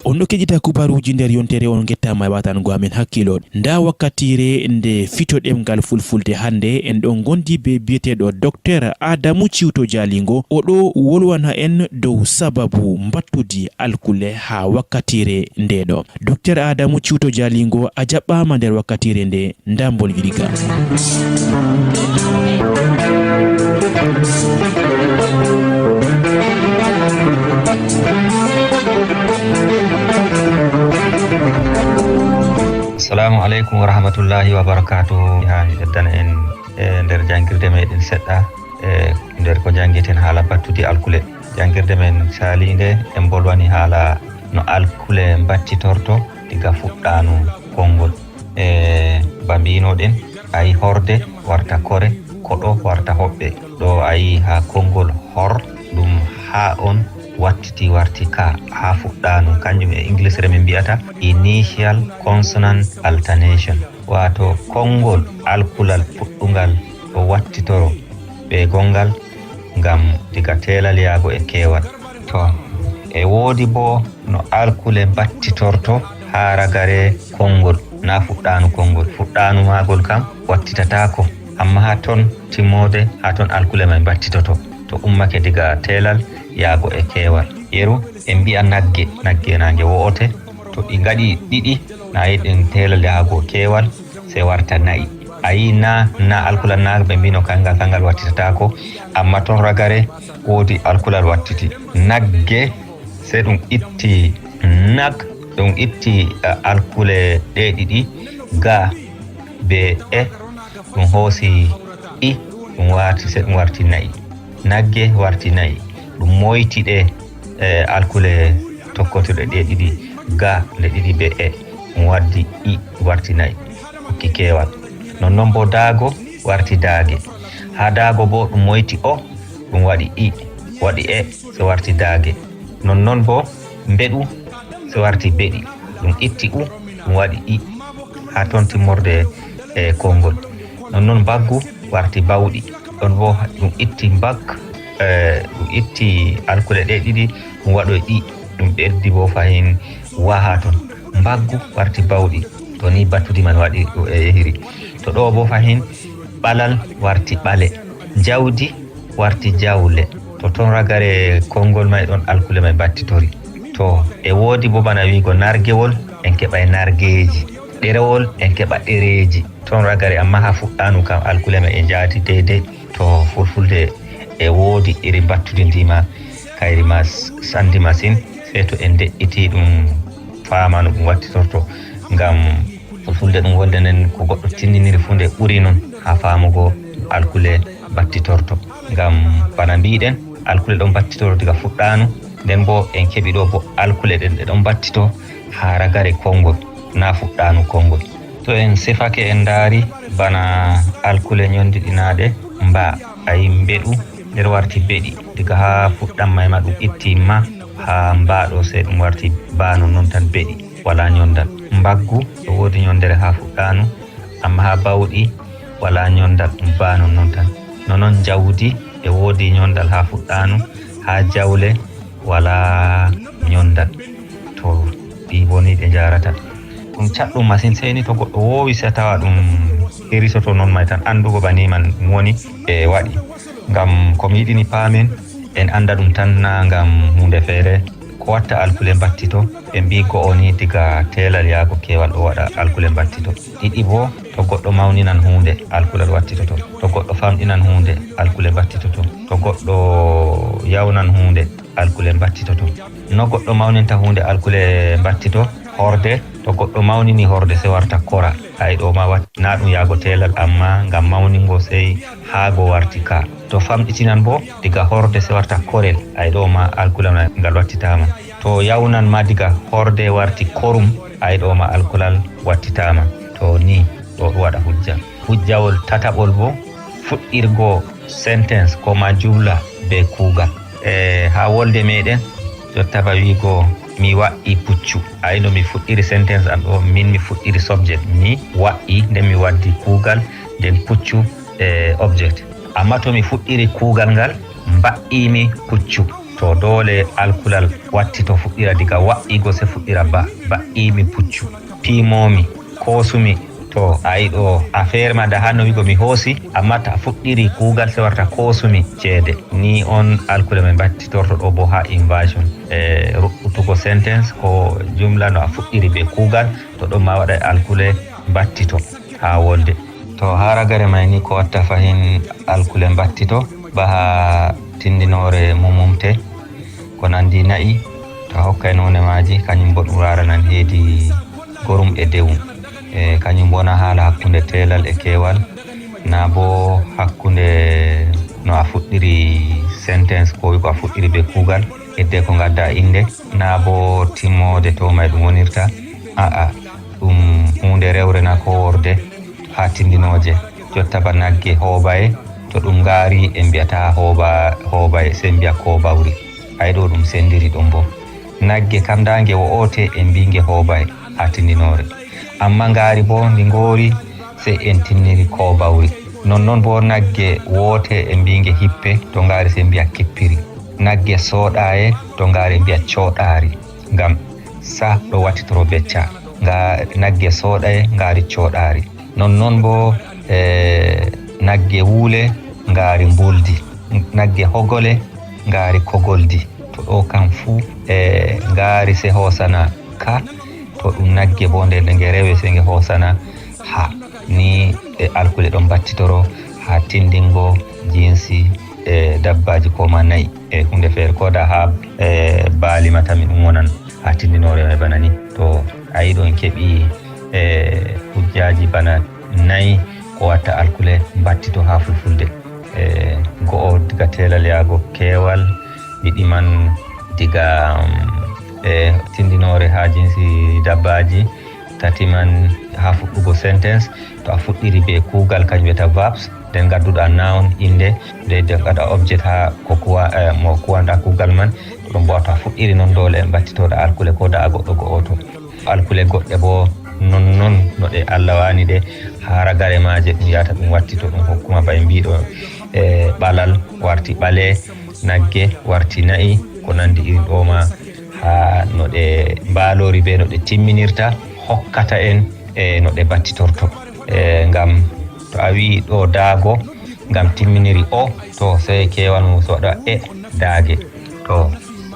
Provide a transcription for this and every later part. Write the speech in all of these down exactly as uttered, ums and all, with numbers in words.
On ɗo keɗita kubaruuji nder yontere, on ngettaama e watango amen hakkilo. Nda wakkatire nde fito ɗemngal fulfulde hannde, en ɗon ngondi be biyeteeɗo Doktor Adamu Ciwto Jalingo. O ɗo wolwana en dow sababu mbattudi alkule haa wakkatire nde ɗo. Doktor Adamu Ciwto Jalingo, a jaɓɓaama nder wakkatire nde. Ndambol yiɗi ka. Assalamu aleykum wa rahmatullahi wa barakatuh. Haa mi ɓeddana en e nder janngirde meɗen seɗɗa e nder ko janngiten haala battudi alkule. Janngirde men saliinde en bolwani haala no alkule mbattitorto diga fuɗɗaanu konngol. E ba mbinoɗen, a yi horde warta kore, koɗo warta hoɓɓe. Ɗo a yi haa konngol hor, ɗum haa on wattiti warti ka haa fuɗɗaanu, kanjum e English re min mbi'ata initial consonant alternation. Waato konngol alkulal puɗɗungal ɗo wattitoro ɓeegongal ngam diga teelal yaago e keewal. To, e woodi boo no alkule mbattitorto haa ragare konngol, naa fuɗɗaanu konngol. Fuɗɗaanu maagol kam wattitataako, ammaa haa ton timmoode, haa ton alkule may mbattitoto. To ummake diga teelal yaago e keewal. Yeru, en mbi'a nagge, nagge naange wo'ote. To ɗi ngaɗi ɗiɗi, na yiɗen teelal yaago keewal, sey warta na'i. A yi na, na alkulal na ɓe mbino kangal, kangal wattitataako, ammaa ton ragare woodi alkulal wattiti. Nagge, sey ɗum itti nag, ɗum itti, eh, alkule ɗe ɗiɗi, ga be e, ɗum hoosi i, ɗum waati, sey ɗum warti na'i. Nagge warti na'i. Ɗum moyti ɗe, eh, alkule tokkotirɗe ɗe ɗiɗi, ga nde ɗiɗi be e, ɗum waddi i, warti na'i. Hokki keewal. Nonnon boo daago warti daage. Haa daago boo ɗum moyti o, ɗum waɗi i, waɗi e, sey warti daage. Nonnon boo mbeɗu, sey warti beɗi. Ɗum itti u, ɗum waɗi i. Haa ton timmorde e konngol. Nonnon mbaggu warti bawɗi. Ɗon boo ɗum itti mbag, eh, ɗum itti alkule ɗe ɗiɗi, ɗum waɗoy ɗi. Ɗum ɓeddi boo fahin wa haa ton. Mbaggu warti bawɗi. To ni battudi man waɗi, eh, yehiri. To ɗo boo fahin ɓalal warti ɓale. Jawdi warti jawle. To ton ragare konngol may ɗon alkule may mbattitori. To e woodi boo bana wi'go nargewol, en keɓay nargeeji. Ɗerewol, en keɓa ɗereeji. Ton ragare, ammaa haa fuɗɗaanu kam alkule may e njaadi deydey. To fulfulde e woodi iri mbattudi ndi ma, kayri ma s-, sanndi masin. Sey to en de'itii ɗum faama no ɗum wattitorto. Ngam fulfulde ɗum wolde nden ko goɗɗo tinndiniri fuu nde ɓuri non haa faamugo alkule battitorto. Ngam bana mbi'ɗen, alkule ɗon battitoro diga fuɗɗaanu, nden boo en keɓi ɗo boo alkule ɗen ɗe ɗon battito haa ragare konngol, naa fuɗɗaanu konngol. To en sefake en ndaari bana alkule nyondiɗinaaɗe, mba, a yi mbeɗu, nder warti beɗi. Diga haa fuɗɗam may ma ɗum itti ma, haa mba ɗo sey ɗum warti ba, nonnon tan beɗi, walaa nyondal. Mbaggu, e woodi nyondere haa fuɗɗaanu, ammaa haa bawɗi walaa nyondal, ɗum ba nonnon tan. Nonnon njawdi, e woodi nyondal haa fuɗɗaanu, haa jawle walaa nyondal. To ɗi boo ni ɗe njaarata. Ɗum caɗɗum masin, sey ni to goɗɗo woowi sey tawa ɗum hirisoto non may tan. Anndugo ba ni man woni e waɗi. Ngam ko mi yiɗi ni paamen, en annda ɗum tan naa ngam huunde feere. Ko watta alkule mbattito, ɓe mbii go'o ni diga teelal yaago keewal ɗo waɗa alkule mbattito. Ɗiɗi boo, to goɗɗo mawninan huunde, alkulal wattitoto. To goɗɗo famɗinan huunde, alkule mbattitoto. To goɗɗo yawnan huunde, alkule mbattitoto. No goɗɗo mawninta huunde alkule mbattito, horde, to goɗɗo mawnini horde sey warta kora. Ay ɗo ma wat-, naa ɗum yaago teelal, ammaa ngam mawningo sey haa go warti ka. To famɗitinan boo, diga horde sey warta korel. Ay ɗo ma alkule ma ngal wattitaama. To yawnan ma diga horde warti korum, ay ɗo ma alkulal wattitaama. To ni, ɗo ɗum waɗa hujja. Hujjawol tataɓol boo, fuɗɗirgo sentence ko ma jumla bee kuugal. E haa wolde meɗen, jotta ba wiigo, "Mi wa'i puccu." Ay no mi fuɗɗiri sentence am ɗo, min mi fuɗɗiri subject. Mi wa'i, nden mi waddi kuugal, nden puccu e object. Amma to mi fuɗɗiri kuugal ngal, "Mba'i mi puccu." To doole alkulal wattito fuɗɗira diga wa'igo se fuɗɗira ba, ba'iimi puccu, piimoomi, koosumi. To a yi ɗo affaire ma da hanno wigo mi hoosi, amma to a fuɗɗiri kuugal se warta koosumi ceede. Ni on alkule men battitorto ɗo bo ha invasion. E ruɓɓutugo sentence ko jumla no a fuɗɗiri be kuugal, to ɗon ma waɗa alkule battito ha wolde. To ha ragare may ni ko watta fahin alkule battito, ba ha tindinoore mumumte, ko nandi na'i, to a hokkay none maaji, kañum bo ɗum raaranan heedi gorum e dewum. E kañum wona haala hakkunde teelal e keewal, naa bo hakkunde no a fuɗɗiri sentence, ko wi ko a fuɗɗiri be kuugal, hedde ko ngadda innde, naa bo timmoode to may ɗum wonirta. A'a, ɗum huunde rewre na ko worde haa tindinooje. Jotta ba nagge hoobaye, to ɗum ngaari en mbi'ataa hooba-, hoobaye, sey mbi'a koobawri. Ay ɗo ɗum senndiri ɗon bo. Nagge kam ndaa nge wo'ote en mbii nge hoobaye haa tindinoore. Ammaa ngaari bo ndi ngoori sey en tinniri koobawri. Nonnon bo nagge woote en mbii nge hippe, to ngaari sey mbi'a kippiri. Nagge sooɗaye to ngaari mbi'a cooɗaari. Ngam sa ɗo wattitoro be ca. Nga nagge sooɗaye ngaari cooɗaari. Nonnon bo, eh, nagge wuule ngaari mbuldi. Nagge hogole ngaari kogoldi. To ɗo kam fuu, eh, ngaari se hoosana ka. To ɗum nagge bo nde nde nge rewe se nge hoosana ha. Ni e alkule ɗon battitoro ha tindingo jinsi e dabbaaji ko ma nayi. E huunde feere ko da ha, e baali ma tami ɗum wonan ha tindinoore may bana ni. To a yi ɗo en keɓi, e hujjaaji bana nayi ko watta alkule battito ha fulfulde. E go'o diga teelal yaago keewal, ɗiɗi man diga, mm, e tindinoore ha jinsi dabbaaji, tati man ha fuɗɗugo sentence, to a fuɗɗiri be kuugal kañum wiyata verbs, nden ngadduɗa noun, innde, nden nden ngaɗa object ha ko kuwa, eh, mo kuwanɗa kuugal man, to ɗum bo to a fuɗɗiri non doole en battitoɗa alkule ko da a goɗɗo go'oto. Alkule goɗɗe bo non non no ɗe Allah wani ɗe, ha ragare maaje ɗum yahata ɗum wattito ɗum hokkuma bay mbiɗo, eh, ɓalal warti ɓale, nagge warti na'i, ko nandi irin ɗo ma, ha no ɗe mbaalori be no ɗe timminirta, hokkata en e no ɗe battitorto. E ngam to a wi'i ɗo daago, ngam timminiri o, to sey keewal mum so waɗa e daage. To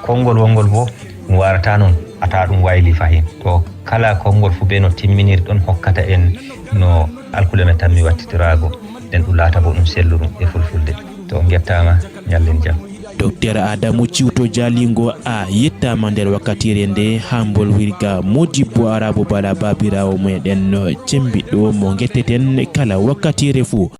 konngol wonngol bo ɗum warata non, a tawa ɗum wayli fahin. To kala konngol fu be no timminiri ɗon hokkata en no alkule men tammi wattitiraago, nden ɗum laata bo ɗum selluɗum e fulfulde. To on ngettaama, ñallen jam. Dokteer Adamu Ciwto Jalingo, a yettaama nder wakkatiire nde haa mbolwirga Modibbo Araabu Bala baabiraawo meɗen cembiɗɗo mo ngetteten kala wakkatiire fuu.